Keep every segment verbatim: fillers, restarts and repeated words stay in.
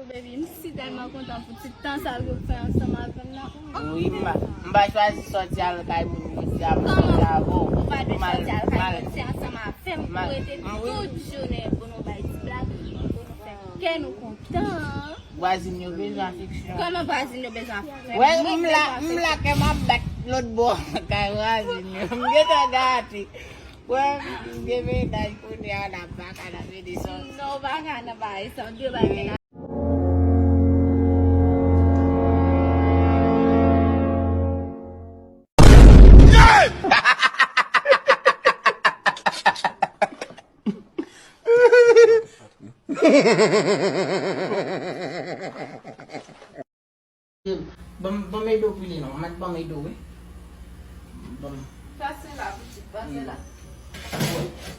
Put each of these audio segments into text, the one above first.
Baby, m si tèlman kontan pou ti tan sa yo fè ansanm avè m nan. Wi, m pa, m pa chwazi sòti al kay moun jodi a, m sòti avè w. Kòman ou pa dwe sòti al kay moun, se ansanm avè m pou rete tout jounen pou nou bay ti blag, pou nou fè kè nou kontan. Vwazin yo bezwen afeksyon. Kòman vwazin yo bezwen afeksyon? Wè, m la, m la kè m ap bat lòt bò kay vwazin yo. M gentan gate. Wè, m gen mennaj kounye a, n ap baka, n ap ede sòs. Non, w pa ka nan bagay sa, w dwe bay mennaj. Ban m, ban m ede w pou li non. Mèt ban m ede w wi. Ban m. Pase la, pitit, pase la.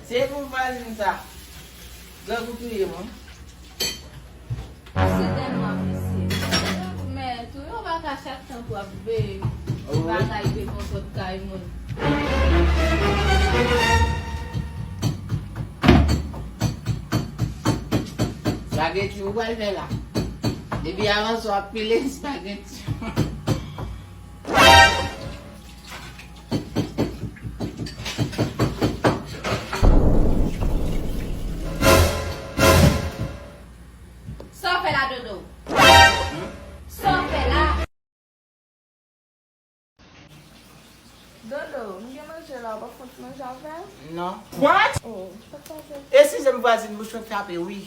Se pou vwazin sa. Grangou touye m wi. Se tèlman visye. Men tou, yo pa ka chak tan pou ap veye bagay devan pòt kay moun. Spaghetti ou pral fè la. Depi avan sa w ap pile spaghetti. Sa w fè la, Dodo? Sa w fè la? Dodo, m gen manje la, w pa fon ti manje avè m? Non. What? Oh, sa k pase? Eskize m vwazin, bouch mwen frape wi.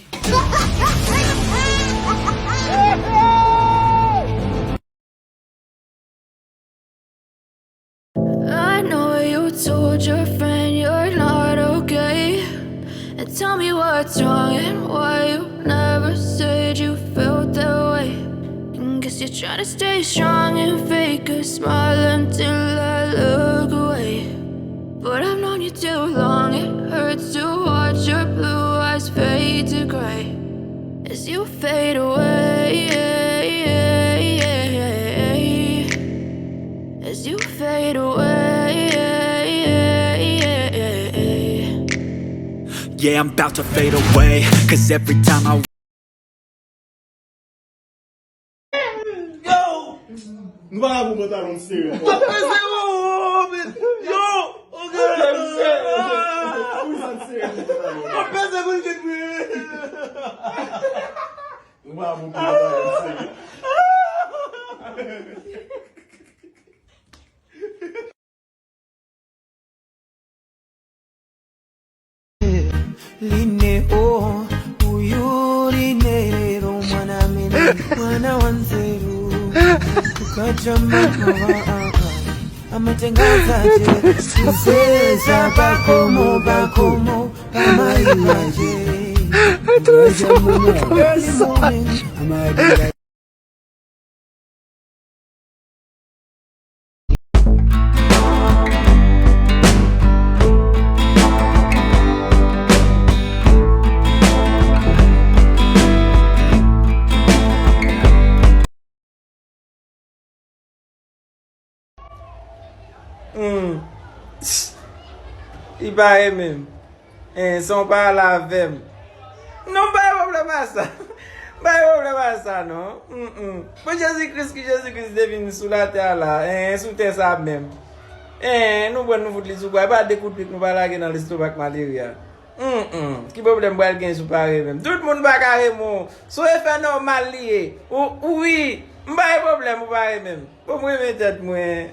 I know you told your friend you're not okay. And tell me what's wrong and why you never said you felt that way. And guess you're trying to stay strong and fake a smile until I look away. But I've known you too long, it hurts to watch your blue eyes fade to gray. As you fade away, as you fade away. Yeah, I'm about to fade away, 'cause every time I Yo! Nou pa ka pou pantalon sere. Yo! Ok! Mwen peze pou l gen pri. Nou pa ka pou pantalon sere. Line o, uyu line ro mwana mene, mwana wanzeru. Kukajama mama, amatengaza je, kuseza bakomo, bakomo, pamaimaje. Kukajama mama, early morning, amadi. Hmm. Li pa renmen m. Hein, san w pa al avè m. Non, m pa gen pwoblèm a sa. M pa gen pwoblèm a sa, non. Mm, mm. Bon, Jezi Kris, ki Jezi Kris te vin sou latè a la, hein, sou tè sa menm. Hein, nou pran, nou fout li sou bra, e pa de kout pik nou pa lage nan lestomak malere a. Mm, mm. Ki pwoblèm pral gen si w pa renmen m? Tout moun pa ka renmen w. Si w fè nòmal li ye. Ou, ou wi. M pa gen pwoblèm ou pa renmen m. Bon, m renmen tèt mwen.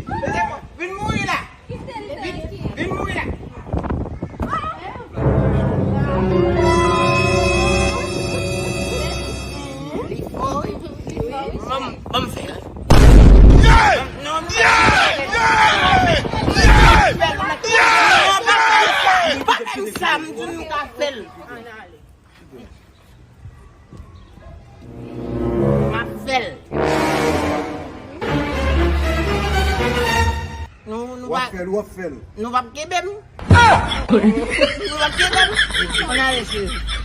Vin mouri la. Vin, vin mouri la. Ban m, ban m fè l. Non, non. Pa fè m sa, m di nou ka fè l. M ap fè l. Nou, nou W ap pa, fè l, w ap fè l. Nou p ap kenbe m. Nou p ap kenbe m. Ann ale, cheri.